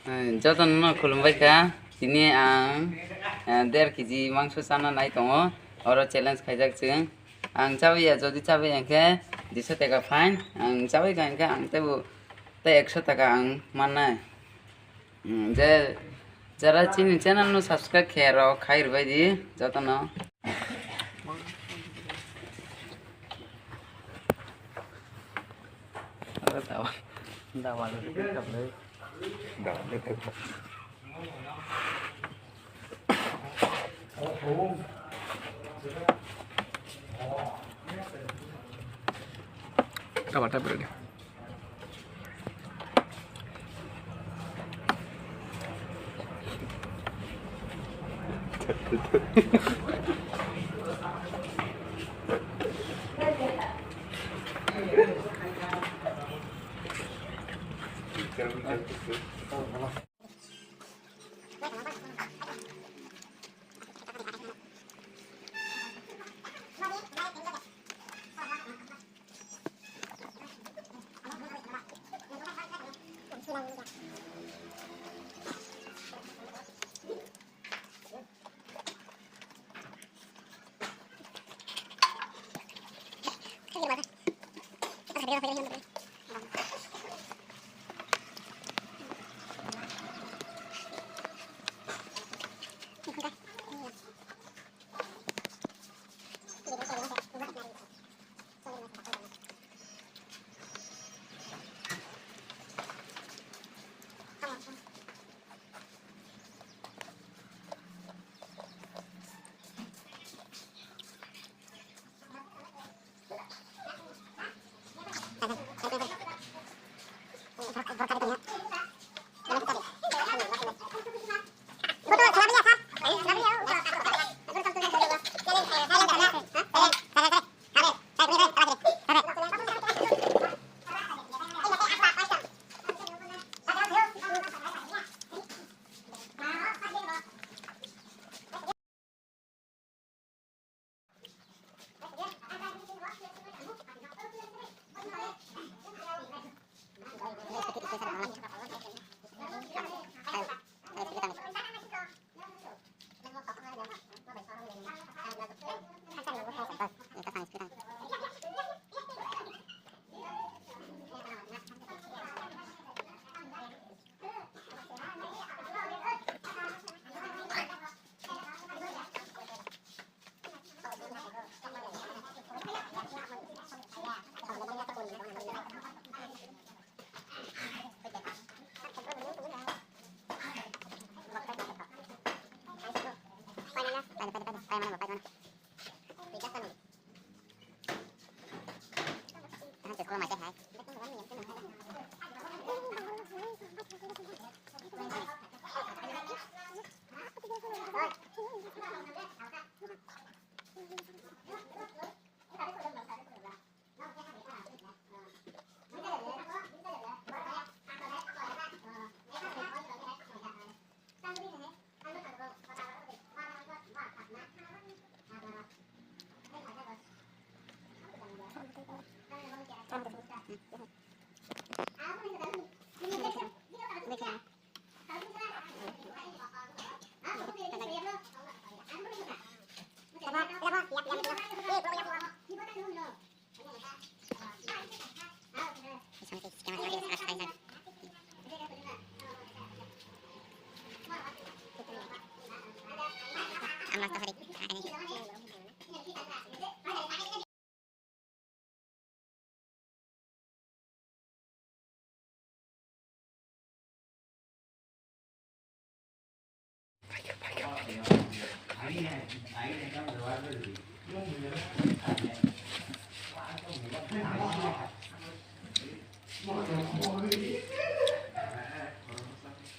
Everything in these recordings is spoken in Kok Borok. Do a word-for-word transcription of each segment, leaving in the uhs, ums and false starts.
Eh, jotono khulumbai kha. Tini ang, eh, der kg mangso chana nai tongo. Oro challenge khaijak chwng. Ang chabwi ya, jodi chabwi ya hwnkhe duiso taka fine. Ang chabwi kha hwnkhe ang teibo tei ekso taka ang mannai. Hmm, je jara chini channel no subscribe khe rok khai rwbai di jotono. Dawa, dawa, dawa.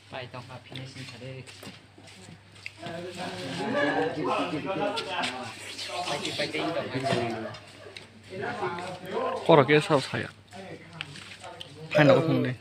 Pai tongkha finishing khade. Oro khe sao saya. Phaino phung de.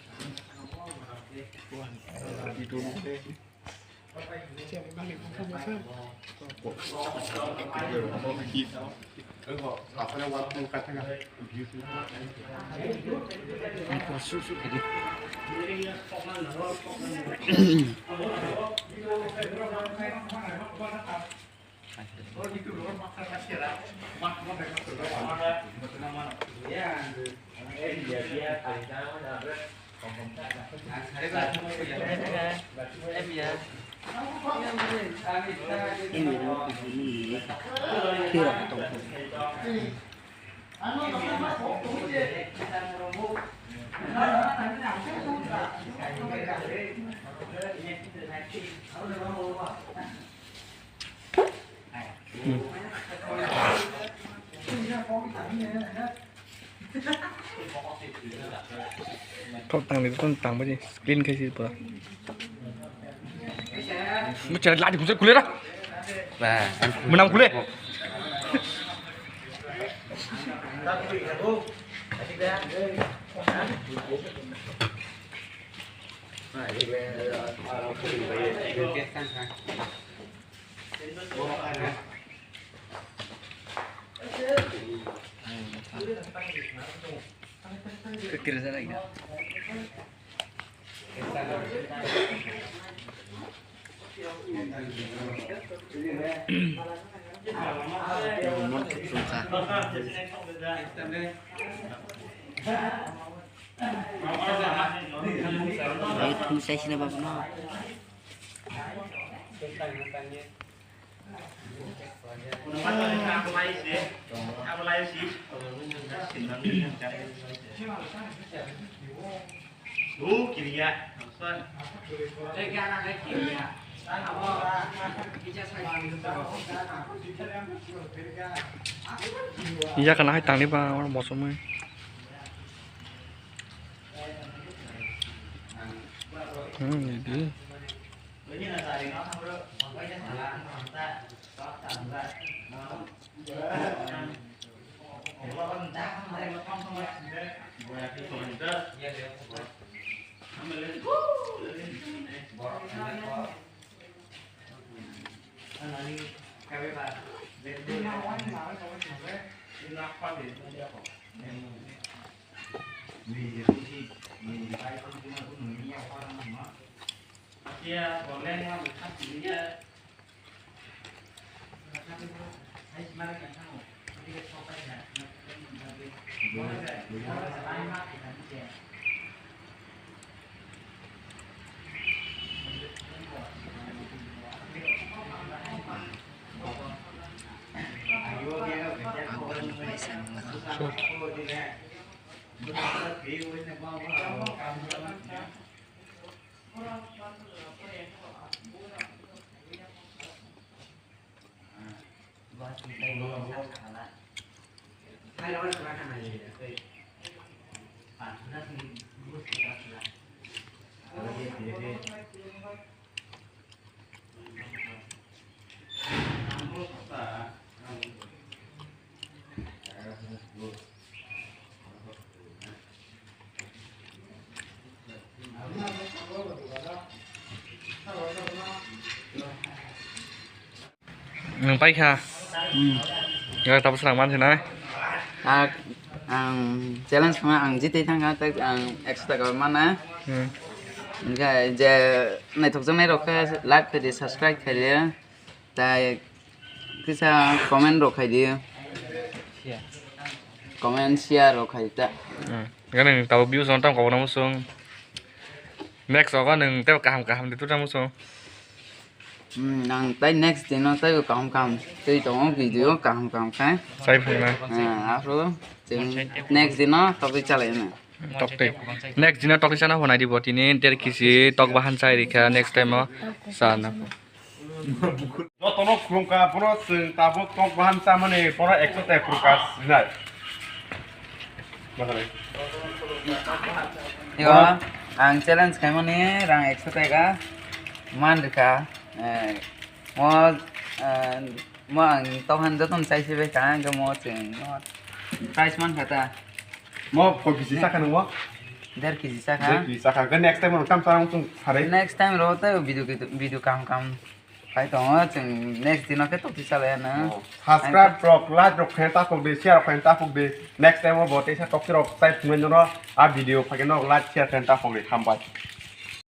Kok tang di, kok tang baji screen kai si pura. Mucha ladi mucha kulera. Menang kule. Thum sai sini babu no. Iya kana hai tangni ba oro mosomoi. Hmm, ini. Nwng paikha. Hmm. Yak tabuk swrang mansinai. Ak, ang challenge khaima ang jitwi thangkha, tak ang ekso taka mana. Hmm. Hwnkhe je naithokjaknai rok khe like khaidi, subscribe khaidi, tai kisa comment rok khaidi. Comment, share rok khaidi ta. Hmm. Gana ni tabuk views on tam kok na musung. Next ogo nwng tei kaham kaham di tuta musung. Hmm, nang tai next dino tai kaham kaham tei tongo video kaham kaham khe. Sai phungna. Ah, aphuru chwng next dino togwi chalai na. Tokte. Next dino tokte sana honai di bo tini der kisi tok bahan sai rikha next time o sana. Jotono khulumkha, bono chwng tabuk tok bahan chamani, bono ekso taka prokas rinai. Yo, ang challenge khaimani rang ekso taka man rikha. Eh, mo, eh, mo ang tokhan jotono chai sibai kha, hwnkhe mo chwng, mo prize man kha ta. Mo koi bisi sakha nung mo? Der kg chakha. Der kg chakha. Ke next time rok tam sarang chung sarai. Next time rok tei video kit-, video kam kam. Pai tongo chwng next dino khe tokti chalaya na. Oh. Subscribe rok, like rok khaina takhok di, share rok khaina takhok di. Next time o bo teisa tokti rok tai phunai nono a video phageno like share khaina takhok di. Hambai.